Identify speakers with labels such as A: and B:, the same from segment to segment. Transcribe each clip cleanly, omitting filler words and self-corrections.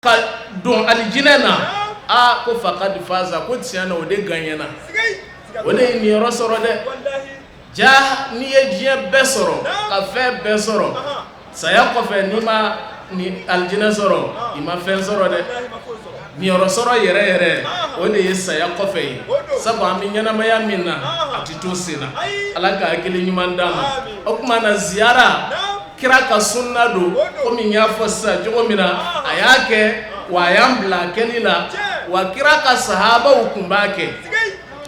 A: Ka don alijinɛ na, aa, ko faqad faza, ko tiɲɛ na, o de gagnena, o de ye niyɔrɔ sɔrɔ dɛ. Ja n'i ye diɲɛ bɛɛ sɔrɔ, ka fɛn bɛɛ sɔrɔ, saya kɔfɛ, n'i ma ni alijinɛ sɔrɔ, i ma fɛn sɔrɔ dɛ. Niyɔrɔ sɔrɔ yɛrɛ yɛrɛ, o de ye saya kɔfɛ ye, sabu an bɛ ɲɛnamaya min na, a tɛ to sen na. Ala ka hakili ɲuman d'an ma. O tuma na, ziyara, kira ka sunna don, komi n y'a fɔ sisan cogo min na, a y'a kɛ wa a y'an bila a kɛli la, wa kira ka sahabaw tun b'a kɛ.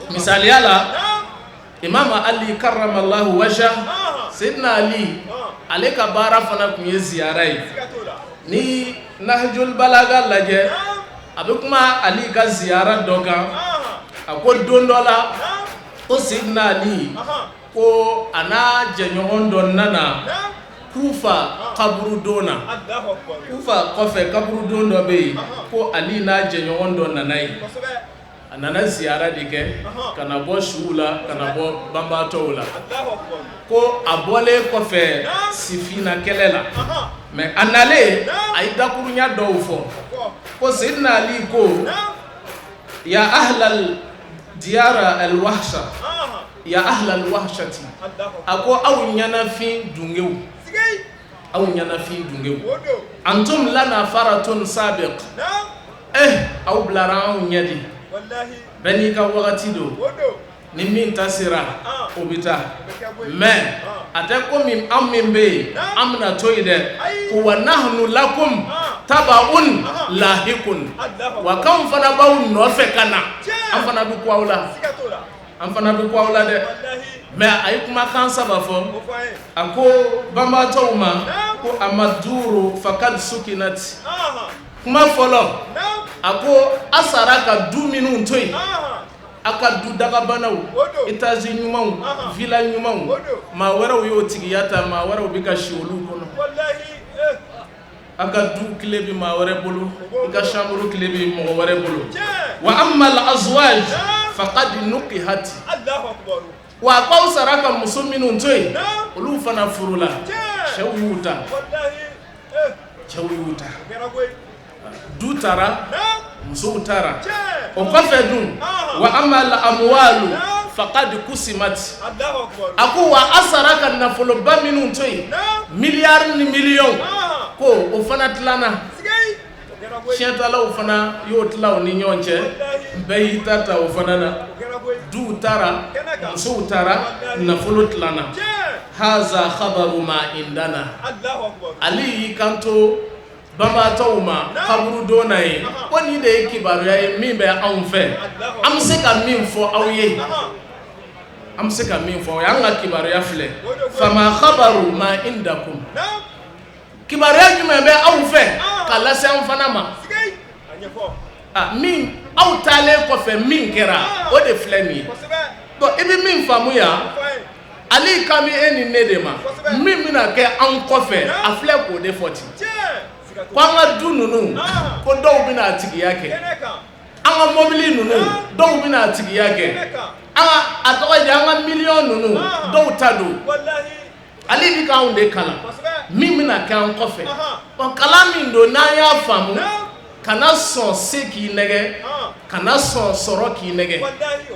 A: Misaliya la, Imam Ali karramallahu wajha, Seydina Ali, ale ka baara fana tun ye ziyara ye. Ni Nahjul Balaga lajɛ, a bɛ kuma Ali ka ziyara dɔ kan. A ko don dɔ la, ko Seydina Ali, ko a n'a jɛɲɔgɔn dɔ nana Kufa kaburudon na. Kufa kɔfɛ, kaburudon dɔ bɛ yen, ko Ali n'a jɛɲɔgɔn dɔ nana yen. A nana ziyara de kɛ, ka na bɔ suw la, ka na bɔ banbaatɔw la. Ko a bɔlen kɔfɛ Sifina kɛlɛ la, mais a nalen, a ye dakurunya dɔw fɔ. Ko Seydina Ali ko: ya ahlal diyara alwahsha, ya ahlal wahshati, a ko aw ɲɛnafin dungew, aw ɲɛnafin dungew, antum lana faratun sabiq, aw bilara anw ɲɛ de. Bɛɛ n'i ka wagati don. Ni min ta sera, o bɛ taa, mais a tɛ komi an min bɛ yen, an bɛna to yen dɛ. Ko wa nahnu lakum tabaun lahikun, wa k'anw fana b'aw nɔfɛ ka na, an fana bɛ ku aw la, an fana bɛ ku aw la dɛ. Mais a ye kumakan saba fɔ. A ko banbaatɔw ma ko amma duru fakad sukinat. Kuma fɔlɔ, a ko a sara ka du minnu to yen, a ka du dagabanaw, étage ɲumanw, villa ɲumanw, maa wɛrɛw y'o tigiya ta, maa wɛrɛw bɛ ka si olu kɔnɔ. A ka du clé bɛ maa wɛrɛ bolo, i ka chambre clé bɛ mɔgɔ wɛrɛ bolo. Wa amma al azwaj faqad nuqihat, wa a k'aw sara ka muso minnu to yen, olu fana furula, cɛw y'u ta, cɛw y'u ta, du taara, musow taara. O kɔfɛ dun, wa amma al amwalu faqad kusimat, a ko wa a sara ka nafoloba minnu to yen, miliyari ni miliyɔn, ko o fana tilanna, tiɲɛtalaw fana y'o tila u ni ɲɔgɔn cɛ, bɛɛ y'i ta ta o fana na. Duw taara, musow taara, nafolo tilanna. Haza khabaru ma indana. Ali y'i kanto banbaatɔw ma kaburudon na ye ko nin de ye kibaruya ye min bɛ anw fɛ, an bɛ se ka min fɔ aw ye, an bɛ se ka min fɔ aw ye, an ka kibaruya filɛ. Fama khabaru ma indakum, kibaruya jumɛn bɛ aw fɛ ka lase an fana ma? A min aw taalen kɔfɛ, min kɛra, o de filɛ nin ye. Bon, i bɛ min faamu yan, Ali kan bɛ e ni ne de ma. Min bɛna kɛ anw kɔfɛ, a filɛ k'o de fɔ ten, ko an ka du ninnu, ko dɔw bɛna a tigiya kɛ, an ka mɔbili ninnu, dɔw bɛna a tigiya kɛ, an ka, a tɔgɔ di, an ka miliyɔn ninnu, dɔw ta don. Ale bɛ k'anw de kalan min bɛna kɛ an kɔfɛ. Ɔ, kalan min don, n'an y'a faamu, kana sɔn se k'i nɛgɛ, kana sɔn sɔrɔ k'i nɛgɛ.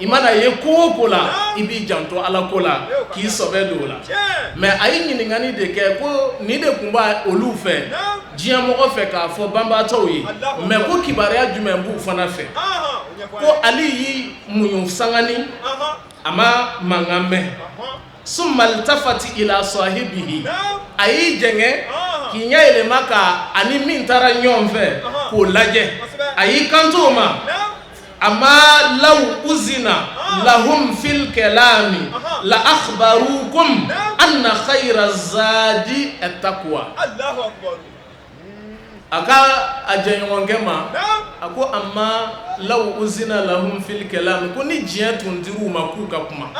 A: I mana ye ko o ko la, i b'i janto Ala ko la, k'i sɔbɛ don o la. Mais a ye ɲininkali de kɛ ko nin de tun b'a olu fɛ, diɲɛmɔgɔ fɛ, k'a fɔ banbaatɔw ye, mais ko kibaruya jumɛn b'u fana fɛ? Ko Ali y'i muɲu sangani, a ma mankan mɛn. Summa iltafati ila sahibihi, a y'i jɛngɛ k'i ɲɛ yɛlɛma ka ani min taara ɲɔgɔn fɛ k'o lajɛ. A y'i kanto o ma: amma law uzina lahum fil kalami la akhbarukum anna khayra zadi at-taqwa. A ka a jɛɲɔgɔnkɛ ma, a ko amma law uzina lahum fil kalami, ko ni diɲɛ tun dir'u ma k'u ka kuma,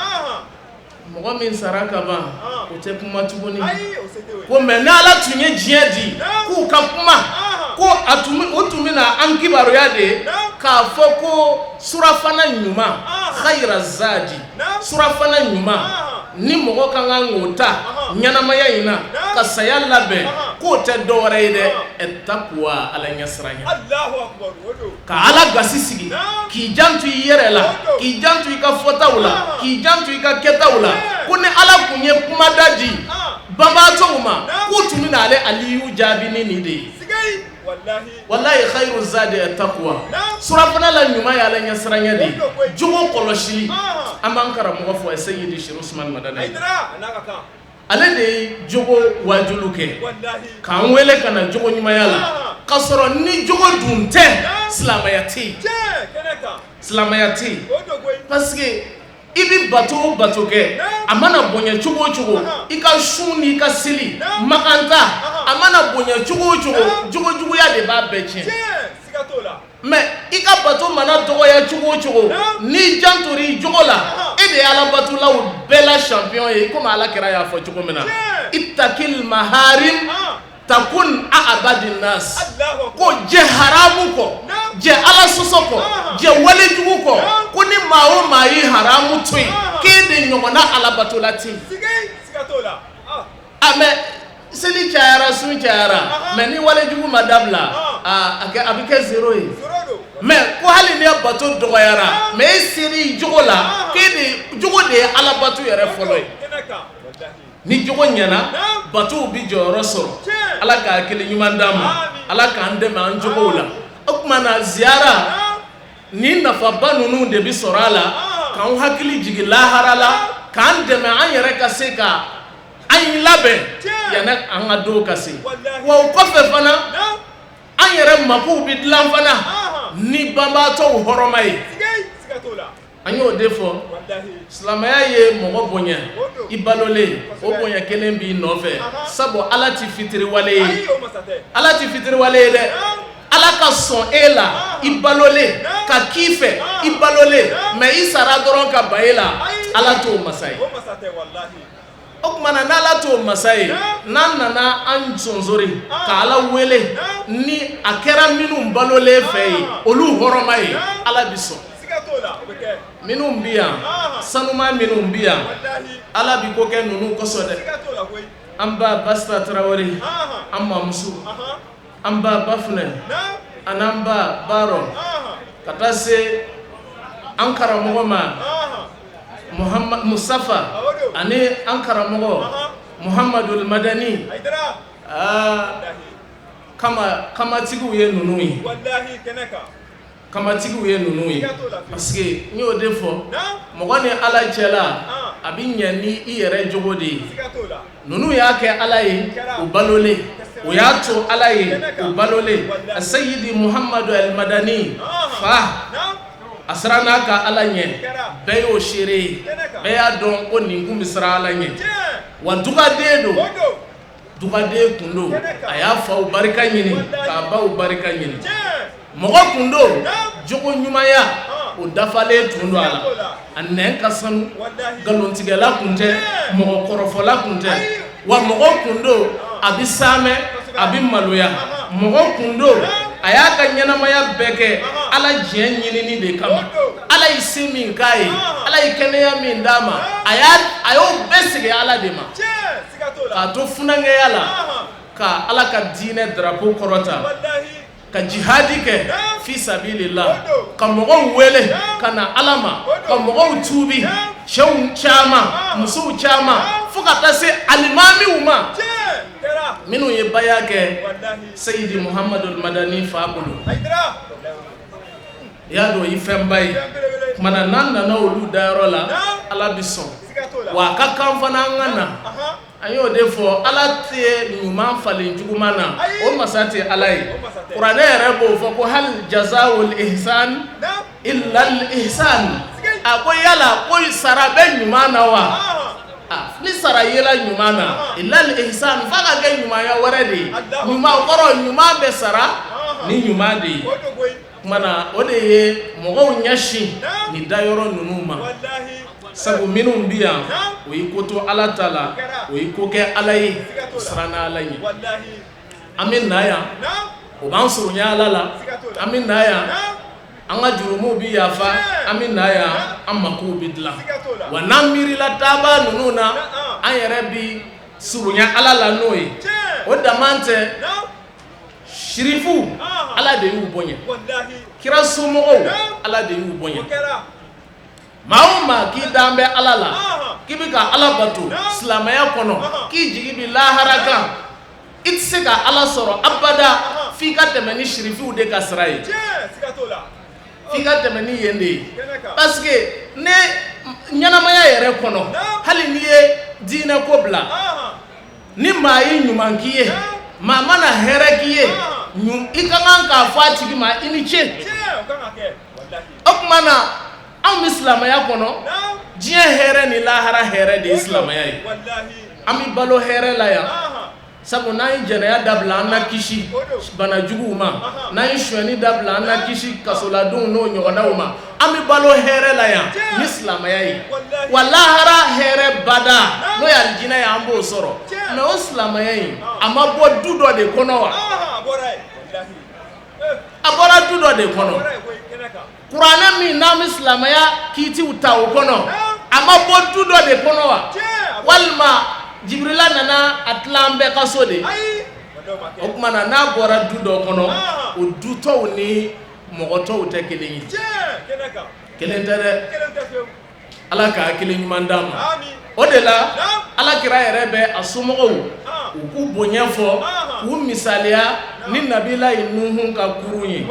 A: mɔgɔ min sara ka ban, o tɛ kuma tuguni. Ko mais ni Ala tun ye diɲɛ di k'u ka kuma, ko a tun o tun bɛna an kibaruya de k'a fɔ ko surafana ɲuman, khayra zadi, surafana ɲuman. Ni mɔgɔ ka kan k'o ta ɲɛnamaya in na ka saya labɛn, k'o tɛ dɔwɛrɛ ye dɛ, takuwa, Ala ɲɛsiranya, ka Ala gasi sigi, k'i janto i yɛrɛ la, k'i janto i ka fɔtaw la, k'i janto i ka kɛtaw la. Ko ni Ala tun ye kumada di banbaatɔw ma, k'u tun bɛna ale Aliyu jaabi ni nin de ye. Walayi, khayru zadi takuwa, surafana la ɲuman ye Ala ɲɛsiranya de ye, jogo kɔlɔsili. An b'an karamɔgɔ fɔ, Seyidi Seri Usumani Madani, ale de ye jogo wajulu kɛ k'an wele ka na jogo ɲumanya la, k'a sɔrɔ ni jogo dun tɛ, silamɛya tɛ yen, silamɛya tɛ yen, parce que i bɛ bato o bato kɛ, a mana bonya cogo o cogo, i ka sun n'i ka seli makanta, a mana bonya cogo o cogo, jogo juguya de b'a bɛɛ tiɲɛ. Mais i ka bato mana dɔgɔya cogo o cogo, n'i jantora i jogo la, e de ye Ala batolaw bɛɛ la champion ye, komi Ala kira y'a fɔ cogo min na: ittakil maharim takun a'badin nas. Ko jɛ haramu kɔ, jɛ Ala sɔsɔ kɔ, jɛ walejugu kɔ. Ko ni maa o maa ye haramu to yen, k'e de ɲɔgɔnna Ala batola tɛ yen. A mais seli cayara, sun cayara, mais ni walejugu ma dabila, a bɛ kɛ zéro ye. Mais ko hali n'i ya bato dɔgɔyara, mais e sera i jogo la, k'e de jogo de ye Ala bato yɛrɛ fɔlɔ ye. Ni jogo ɲɛna, batow bi jɔyɔrɔ sɔrɔ. Ala ka hakili ɲuman d'an ma, Ala k'an dɛmɛ an jogow la. O tuma na, ziyara ni nafaba ninnu de bi sɔrɔ a la, k'an hakili jigin lahara la, k'an dɛmɛ an yɛrɛ ka se ka an labɛn yanni an ka don ka se. Wa o kɔfɛ fana, an yɛrɛ makow bi dilan fana ni banbaatɔw hɔrɔma ye. An y'o de fɔ, silamɛya ye mɔgɔ bonya i balolen, o bonya kelen b'i nɔfɛ, sabu Ala tɛ fitiriwale ye, Ala tɛ fitiriwale ye dɛ. Ala ka sɔn e la i balolen, ka k'i fɛ i balolen, mais i sara dɔrɔn ka ban e la, Ala t'o masa ye. O tuma na, n'Ala t'o masa ye, n'an nana an sonsori ka Ala wele ni a kɛra minnu balolen fɛ ye, olu hɔrɔma ye, Ala bi sɔn. Minnu bi yan, sanuma minnu bi yan, Ala bi ko kɛ ninnu kosɔn dɛ. An ba Basita Tarawele, an mamuso, an ba Bafunɛ, an'an ba Baarɔ, ka taa se an karamɔgɔ ma Muhammad Mustafa, ani an karamɔgɔ Muhammadul Madani. Aa, kama kamatigiw ye ninnu ye, kamatigiw ye ninnu ye, parce que n y'o de fɔ, mɔgɔ ni Ala cɛla a bɛ ɲɛ ni i yɛrɛ jogo de ye. Ninnu y'a kɛ Ala ye, u balolen, o y'a to Ala ye, u balolen. Seyidi Muhammadu al-Madani fa, a siran n'a ka Ala ɲɛ, bɛɛ y'o seere ye, bɛɛ y'a dɔn ko nin kun bɛ siran Ala ɲɛ. Wa dugaden don, dugaden kun don, a y'a faw barika ɲini k'a baw barika ɲini. Mɔgɔ kun don, jogo ɲumanya o dafalen tun don a la, a nɛn ka sanu, nkalontigɛla kun tɛ, mɔgɔ kɔrɔfɔla kun tɛ. Wa mɔgɔ kun don, a bɛ saamɛ, a bɛ maloya. Mɔgɔ kun don, a y'a ka ɲɛnamaya bɛɛ kɛ Ala diɲɛ ɲinini de kama. Ala ye se min k'a ye, Ala ye kɛnɛya min d'a ma, a y'o bɛɛ segin Ala de ma, k'a to funankɛya la ka Ala ka diinɛ drapeau kɔrɔta, ka jihadi kɛ fi sabilillah, ka mɔgɔw wele ka na Ala ma, ka mɔgɔw tuubi, cɛw caman, musow caman, fo ka taa se alimamiw ma minnu ye baya kɛ Seyidi Muhammadul Madani fa bolo. I y'a dɔn, i fɛnba ye. Tuma na, n'an nana olu dayɔrɔ la, Ala bɛ sɔn. Wa a ka kan fana an ka na. An y'o de fɔ, Ala tɛ ɲuman falen juguman na, o masa tɛ Ala ye. Kuranɛ yɛrɛ b'o fɔ ko hal jazawul ihsan illa al ihsan. A ko yala ko sara bɛ ɲuman na wa? Ni sara yela ɲuman na, illa al ihsan, f'a ka kɛ ɲumanya wɛrɛ de ye. Ɲuman kɔrɔ, ɲuman bɛ sara ni ɲuman de ye. Tuma na, o de ye mɔgɔw ɲɛsin nin dayɔrɔ ninnu ma, sabu minnu bi yan, o ye ko to Ala ta la, o ye ko kɛ Ala ye, o siranna Ala ɲɛ. An bɛ na yan, o b'an surunya Ala la. An bɛ na yan. An ka jurumuw bɛ yafa, an bɛ na yan, an makow bɛ dilan. Wa n'an miirila taabaa ninnu na, an yɛrɛ bɛ surunya Ala la n'o ye. O dama tɛ, sirifu Ala de y'u bonya, kira somɔgɔw Ala de y'u bonya. Maa o maa k'i dan bɛ Ala la, k'i bɛ ka Ala bato silamɛya kɔnɔ, k'i jigi bɛ lahara kan, i tɛ se ka Ala sɔrɔ abada f'i ka tɛmɛ ni sirifuw de ka sira ye, f'i ka tɛmɛ ni yen de ye. Parce que ne ɲɛnamaya yɛrɛ kɔnɔ, hali n'i ye diinɛ ko bila, ni maa ye ɲuman k'i ye, maa mana hɛrɛ k'i ye, i ka kan k'a fɔ a tigi ma i ni ce. O tuma na anw bɛ silamɛya kɔnɔ, diɲɛ hɛrɛ ni lahara hɛrɛ de ye silamɛya ye. An bɛ balo hɛrɛ la yan, sabu n'an ye jɛnɛya dabila, an na kisi bana juguw ma. N'an ye sonyɛni dabila, an na kisi kasoladonw n'o ɲɔgɔnnaw ma. An bɛ balo hɛrɛ la yan ni silamɛya ye. Wa lahara hɛrɛ bada, n'o ye alijinɛ ye, an b'o sɔrɔ. Mais o silamɛya in, a ma bɔ du dɔ de kɔnɔ wa? A bɔra du dɔ de kɔnɔ. Kuranɛ min n'an bɛ silamɛya kiitiw ta o kɔnɔ, a ma bɔ du dɔ de kɔnɔ wa? Walima Jibirila nana a tila an bɛɛ ka so de? O tuma na n'a bɔra du dɔ kɔnɔ, o du tɔw ni mɔgɔ tɔw tɛ kelen ye. Kelen tɛ dɛ. Ala ka hakili ɲuman d'an ma. O de la Ala kira yɛrɛ bɛ a somɔgɔw u k'u bonya fɔ, k'u misaliya ni Nabilayi Nuhu ka kurun ye,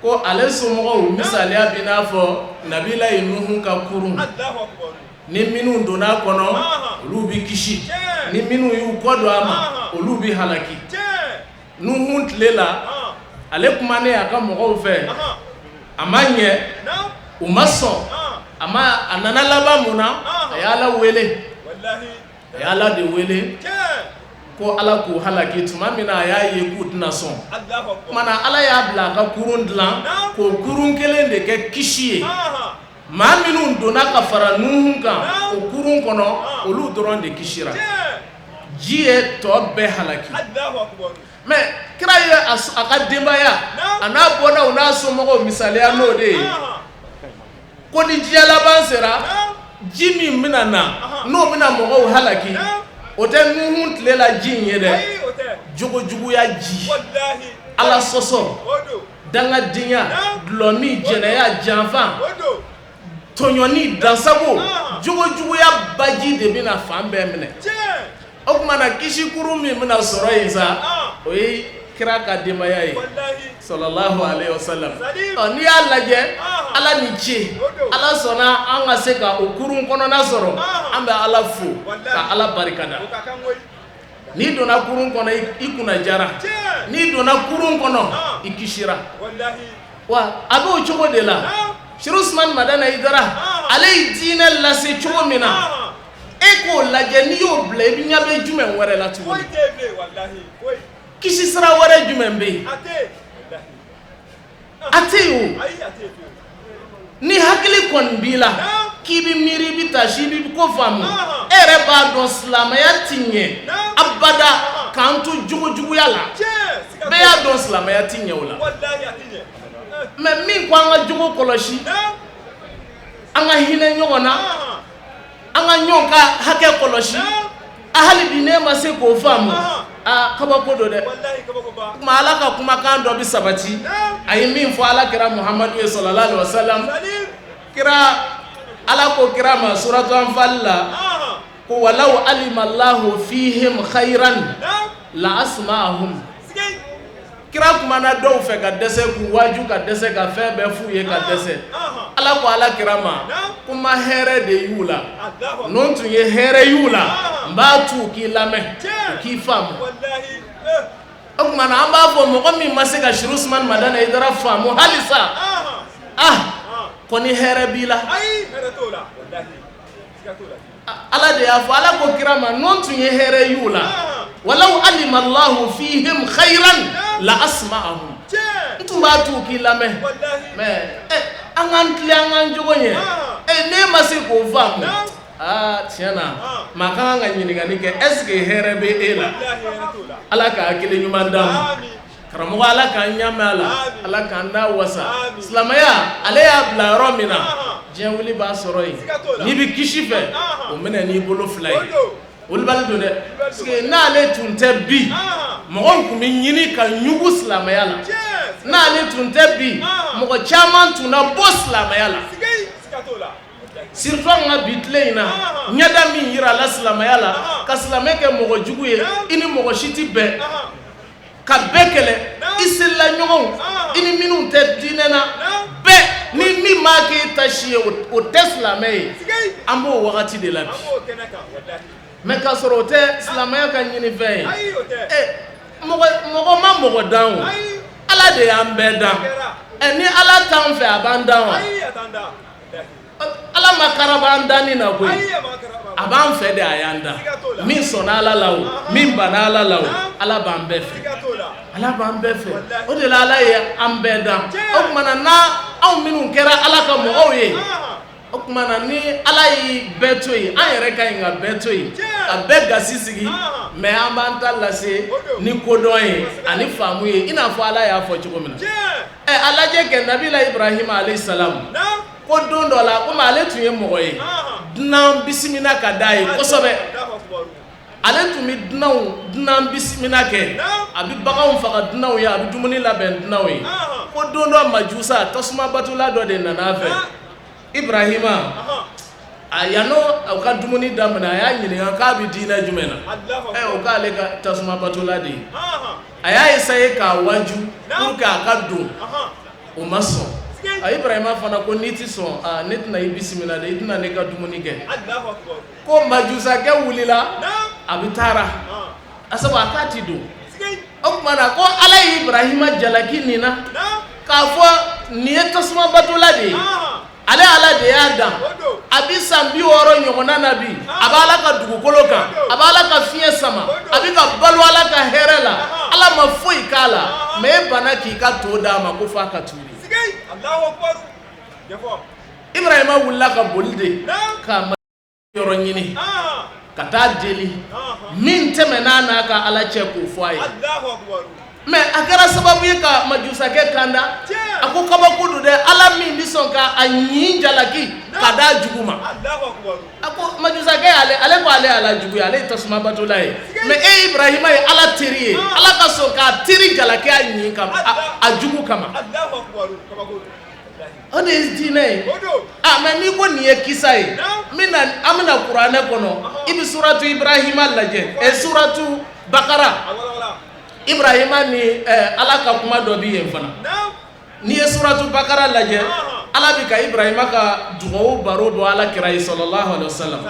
A: ko ale somɔgɔw misaliya bɛ n'a fɔ Nabilayi Nuhu ka kurun. Ni minnu donna a kɔnɔ, olu bɛ kisi. Ni minnu y'u kɔ don a ma, olu bɛ halaki. Nuhu tile la, ale kumanen a ka mɔgɔw fɛ, a ma ɲɛ, u ma sɔn a ma. A nana laban mun na? A ye Ala wele, a ye Ala de wele ko Ala k'u halaki. Tuma min na a y'a ye k'u tɛna sɔn, tuma na Ala y'a bila a ka kurun dilan, k'o kurun kelen de kɛ kisi ye. Maa minnu donna ka fara Nuhu kan o kurun kɔnɔ, olu dɔrɔn de kisira. Ji ye tɔ bɛɛ halaki. Mais kira ye a ka denbaya, a n'a bɔnnaw n'a somɔgɔw misaliya n'o de ye, ko ni diɲɛ laban sera, ji min bɛna na, n'o bɛna mɔgɔw halaki, o tɛ Nuhu tile la ji in ye dɛ. Jogojuguya ji, Ala sɔsɔ, dangadenya, dulɔmin, jɛnɛya, janfa, tɔɲɔni, dansago, jogojuguya baji de bɛna fan bɛɛ minɛ. O tuma na kisikuru min bɛna sɔrɔ yen sa, o ye kira ka denbaya ye, sallallahu alayhi wa sallam. Ɔ, n'i y'a lajɛ, Ala ni ce, Ala sɔnna an ka se ka o kurun kɔnɔna sɔrɔ. An bɛ Ala fo ka Ala barikada. N'i donna kurun kɔnɔ, i kunna jara. N'i donna kurun kɔnɔ, i kisira. Wa a b'o cogo de la. Seri Usumani Madani Hayidara, ale ye diinɛ lase cogo min na, e k'o lajɛ, n'i y'o bila, i bɛ ɲɛ bɛ jumɛn wɛrɛ la tuguni? Kisi sira wɛrɛ jumɛn bɛ yen? A tɛ yen o. Ni hakili kɔni b'i la k'i bɛ miiri, i bɛ taasi, i bɛ ko faamu, e yɛrɛ b'a dɔn silamɛya ti ɲɛ abada k'an to jogojuguya la. Bɛɛ y'a dɔn silamɛya ti ɲɛ o la. Mais min ko an ka jogo kɔlɔsi, an ka hinɛ ɲɔgɔn na, an ka ɲɔgɔn ka hakɛ kɔlɔsi, a hali bi ne ma se k'o faamu, aa, kabako don dɛ. Kuma Ala ka kumakan dɔ bɛ sabati, a ye min fɔ Ala kira Muhamadu ye, sallallahu alaihi wasallam. Kira, Ala ko kira ma suratu Anfal la ko walaw alima Allahu fihim khayran la asma'ahum. Kira kumana dɔw fɛ ka dɛsɛ, k'u waaju ka dɛsɛ, ka fɛn bɛɛ f'u ye ka dɛsɛ. Ala ko Ala kira ma ko ma hɛrɛ de y'u la. N'o tun ye hɛrɛ y'u la, n b'a t'u k'i lamɛn, u k'i faamu. O tuma na an b'a fɔ, mɔgɔ min ma se ka Seri Usumani Madani Hayidara faamu halisa, ah, kɔni hɛrɛ b'i la. Ala de y'a fɔ, Ala ko kira ma n'o tun ye hɛrɛ y'u la, walaw alima Allahu fihim khayran la asma'ahum, n tun b'a t'u k'i lamɛn. Mais an k'an tilen, an k'an jogo ɲɛ. N'e ma se k'o faamu, aa, tiɲɛ na maa ka kan ka ɲininkali kɛ, est ce que hɛrɛ bɛ e la? Ala ka hakili ɲuman d'an ma. Karamɔgɔ, Ala k'an ɲa mɛn a la, Ala k'an da wasa. Silamɛya, ale y'a bila yɔrɔ min na, diɲɛ wuli b'a sɔrɔ yen. N'i bɛ kisi fɛ, o minɛ n'i bolo fila ye. Wulibali don dɛ, parce que n'ale tun tɛ bi, mɔgɔw tun bɛ ɲini ka ɲugu silamɛya la. N'ale tun tɛ bi, mɔgɔ caman tun na bɔ silamɛya la, surtout an ka bi tile in na. Ɲɛda min yira la silamɛya la, ka silamɛ kɛ mɔgɔ jugu ye, i ni mɔgɔ si tɛ bɛn, ka bɛɛ kɛlɛ, i selila ɲɔgɔnw, i ni minnu tɛ diinɛ na bɛɛ, ni min m'a k'e ta si ye, o tɛ silamɛ ye. An b'o wagati de la bi. Mais k'a sɔrɔ o tɛ silamɛya ka ɲinifɛn ye. Mɔgɔ mɔgɔ ma mɔgɔ dan, o Ala de y'an bɛɛ dan. Ɛ, ni Ala t'an fɛ, a b'an dan wa? Ala ma karaba an danni na koyi. A b'an fɛ de, a y'an dan. Min sɔnna Ala la, o min banna Ala la, o Ala b'an bɛɛ fɛ, Ala b'an bɛɛ fɛ. O de la Ala ye an bɛɛ dan. O tuma na, n'a anw minnu kɛra Ala ka mɔgɔw ye, o tuma na, ni Ala ye bɛɛ to yen, an yɛrɛ ka ɲi ka bɛɛ to yen, ka bɛɛ gasi sigi. Mais an b'an ta lase ni kodɔn ye ani faamu ye, i n'a fɔ Ala y'a fɔ cogo min na. Ɛ, a lajɛ kɛ, Nabila Ibrahima alayhi salam, ko don dɔ la, komi ale tun ye mɔgɔ ye, dunan bisimila ka d'a ye kosɛbɛ. Ale tun bɛ dunan bisimila kɛ, a bɛ baganw faga dunanw ye, a bɛ dumuni labɛn dunanw ye. Ko don dɔ, majusa tasuma batula dɔ de nana a fɛ Ibrahima. A yan'o a ka dumuni daminɛ, a y'a ɲininka k'a bɛ diinɛ jumɛn na. Ɛ, o k'ale ka tasuma batula de ye. A y'a essayer k'a waju pour que a ka don, o ma sɔn. A Ibrahima fana ko n'i ti sɔn, aa, ne tɛna i bisimila dɛ, i tɛna ne ka dumuni kɛ. Ko majusakɛ wulila, a bɛ taara a sabu a k'a ti don. O tuma na, ko Ala ye Ibrahima jalaki nin na k'a fɔ nin ye tasuma batola de ye. Ale Ala de y'a dan, a bi san 60 ɲɔgɔnna na bi, a bɛ Ala ka dugukolo kan, a bɛ Ala ka fiɲɛ sama, a bɛ ka balo Ala ka hɛrɛ la, Ala ma foyi k'a la. Mais e banna k'i ka to d'a ma ko f'a ka tuubi. Ibrahima wulila ka boli de k'a yɔrɔ ɲini ka taa deli min tɛmɛna n'a ka Ala cɛ, k'o fɔ a ye. Mais a kɛra sababu ye ka majusakɛ kanda. A ko kabako don dɛ, Ala min bɛ sɔn ka a ɲin jalaki ka d'a jugu ma. A ko majusakɛ, ale ko ale Ala jugu ye, ale ye tasuma batola ye. Mais e Ibrahima ye Ala teri ye, Ala ka sɔn k'a teri jalaki a ɲin kama, a jugu kama. O de ye diinɛ ye. A, mais n'i ko nin ye kisa ye, n bɛna, an bɛna kuranɛ kɔnɔ, i bɛ suratu Ibrahima lajɛ, ɛ, suratu Bakara, Ibrahima ni Ala ka kuma dɔ bɛ yen fana. N'i ye suratu Bakara lajɛ, Ala bɛ ka Ibrahima ka dugawu baro bɔ Ala kira ye sallallahu alaihi wasallam.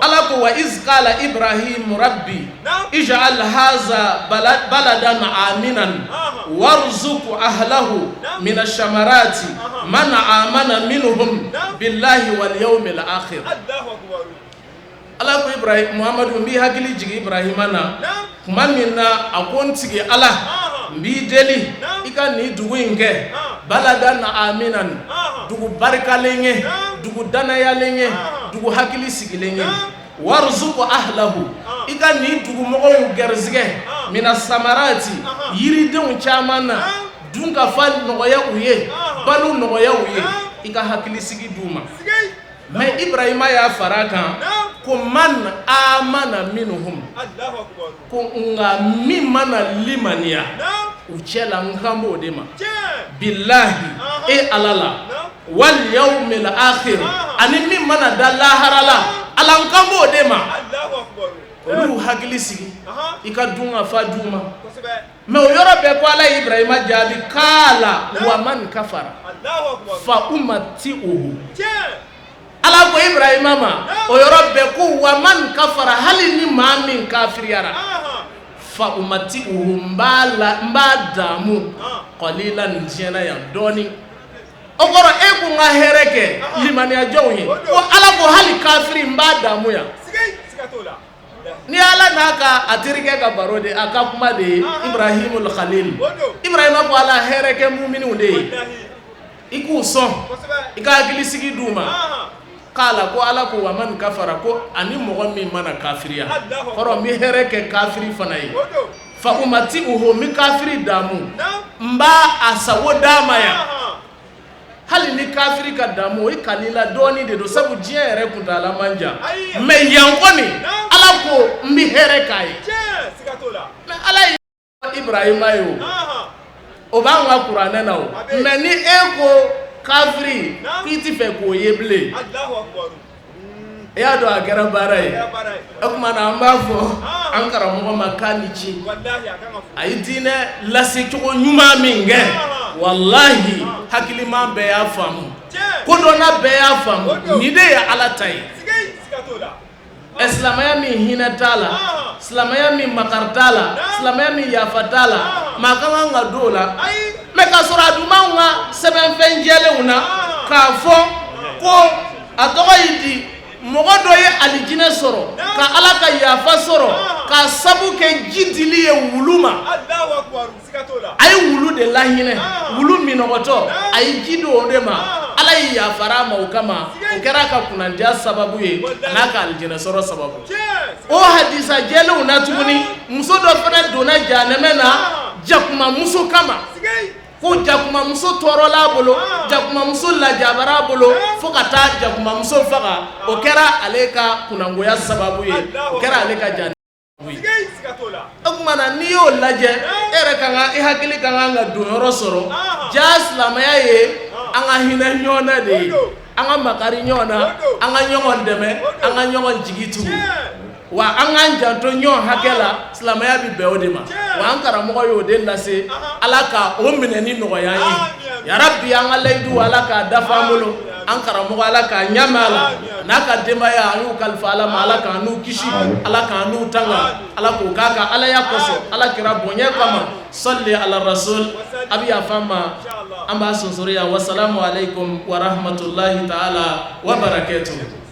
A: Ala ko wa iz qala Ibrahim rabbi ij'al haza baladan aminan warzuq ahlahu min ash-shamarati man amana minhum billahi wal yawmil akhir. Ala ko Ibrahim, Muhamadu, n b'i hakili jigin Ibrahima na tuma min na a ko n tigi Ala, n b'i deli i ka nin dugu in kɛ baladan aminan, dugu barikalen ye, dugu danayalen ye, dugu hakili sigilen ye. Warzuq ahlahu, i ka nin dugumɔgɔw gɛrisigɛ, mina samarati, yiridenw caman na, dun ka fa nɔgɔya u ye, balo nɔgɔya u ye, i ka hakili sigi d'u ma. Mais Ibrahima y'a fara kan ko man amana minhum, ko nka min mana limaniya u cɛ la, n kan b'o de ma, billahi, e Ala la, wal yawmil akhir, ani min mana da lahara la, Ala, n kan b'o de ma, olu hakili sigi, i ka dun ka fa d'u ma. Mais o yɔrɔ bɛɛ, ko Ala ye Ibrahima jaabi kala wa man kafara fa umati'uhu. Ala ko Ibrahima ma o yɔrɔ bɛɛ ko wa man kafara, hali ni maa min kafiriyara, fa umati'uhu, n b'a la, n b'a daamu, qalilan, diɲɛ na yan dɔɔni. O kɔrɔ, e ko n ka hɛrɛ kɛ limaniyajɔnw ye, ko Ala ko hali kafiri, n b'a daamu yan. Ni Ala n'a ka a terikɛ ka baro de, a ka kuma de ye, Ibrahimul Khalil. Ibrahima ko Ala, hɛrɛ kɛ muminiw de ye, i k'u sɔn, i ka hakili sigi d'u ma. K'a la ko Ala ko wa man kafara, ko ani mɔgɔ min mana kafiriya, kɔrɔ n bɛ hɛrɛ kɛ kafiri fana ye. Fa umatiuhu, n bɛ kafiri damu, n b'a a sago d'a ma yan. Hali ni kafiri ka damu, o ye kalila dɔɔni de don, sabu diɲɛ yɛrɛ kuntaala man jan. Mais yan kɔni, Ala ko n bɛ hɛrɛ k'a ye. Mais Ala ye Ibrahima ye, o b'an ka kuranɛ na o. Mais ni e ko kafiri k'i ti fɛ k'o ye bilen, e y'a dɔn a kɛra baara ye. O tuma na, an b'a fɔ an karamɔgɔ ma k'a ni ce. A ye diinɛ lasecogo ɲuman min kɛ, walahi, hakiliman bɛɛ y'a faamu, kodɔnna bɛɛ y'a faamu, nin de ye Ala ta ye. Ɛ, silamɛya min hinɛ t'a la, silamɛya min makari t'a la, silamɛya min yafa t'a la, maa ka kan ka don o la? Mais k'a sɔrɔ a dun b'anw ka sɛbɛnfɛn jɛlenw na k'a fɔ ko a tɔgɔ y'i di, mɔgɔ dɔ ye alijinɛ sɔrɔ ka Ala ka yafa sɔrɔ k'a sabu kɛ ji dili ye wulu ma. A ye wulu de lahinɛ, wulu minɔgɔtɔ, a ye ji di o de ma. Ala ye yafara a ma o kama, o kɛra a ka kunnandiya sababu ye, a n'a ka alijinɛ sɔrɔ sababu. O hadisa jɛlenw na tuguni, muso dɔ fana donna janɛmɛ na jakumamuso kama, ko jakumamuso tɔɔrɔla a bolo, jakumamuso lajabara a bolo fo ka taa jakumamuso faga. O kɛra ale ka kunnangoya sababu ye, o kɛra ale ka janɛmɛ. O tuma na, n'i y'o lajɛ, e yɛrɛ ka kan, i hakili ka kan ka don yɔrɔ sɔrɔ. Ja, silamɛya ye an ka hinɛ ɲɔgɔn na de ye, an ka makari ɲɔgɔn na, an ka ɲɔgɔn dɛmɛ, an ka ɲɔgɔn jigi tugu, wa an k'an janto ɲɔgɔn hakɛ la. Silamɛya bɛ bɛn o de ma. Wa an karamɔgɔ y'o de lase. Ala ka o minɛni nɔgɔya an ye, yarabi. An ka layidu, Ala k'a dafa an bolo. An karamɔgɔ, Ala k'a ɲɛmɛ a la n'a ka denbaya. An y'u kalifa Ala ma. Ala k'an n'u kisi, Ala k'an n'u tanga, Ala k'o k'a ka Alaya kosɔn, Ala kira bonya kama. Sɔli ala rasul. A bɛ yafa an ma, an b'a sonsori yan. Wasalamu aleykum wa rahmatulahi taala wa barakatuhu.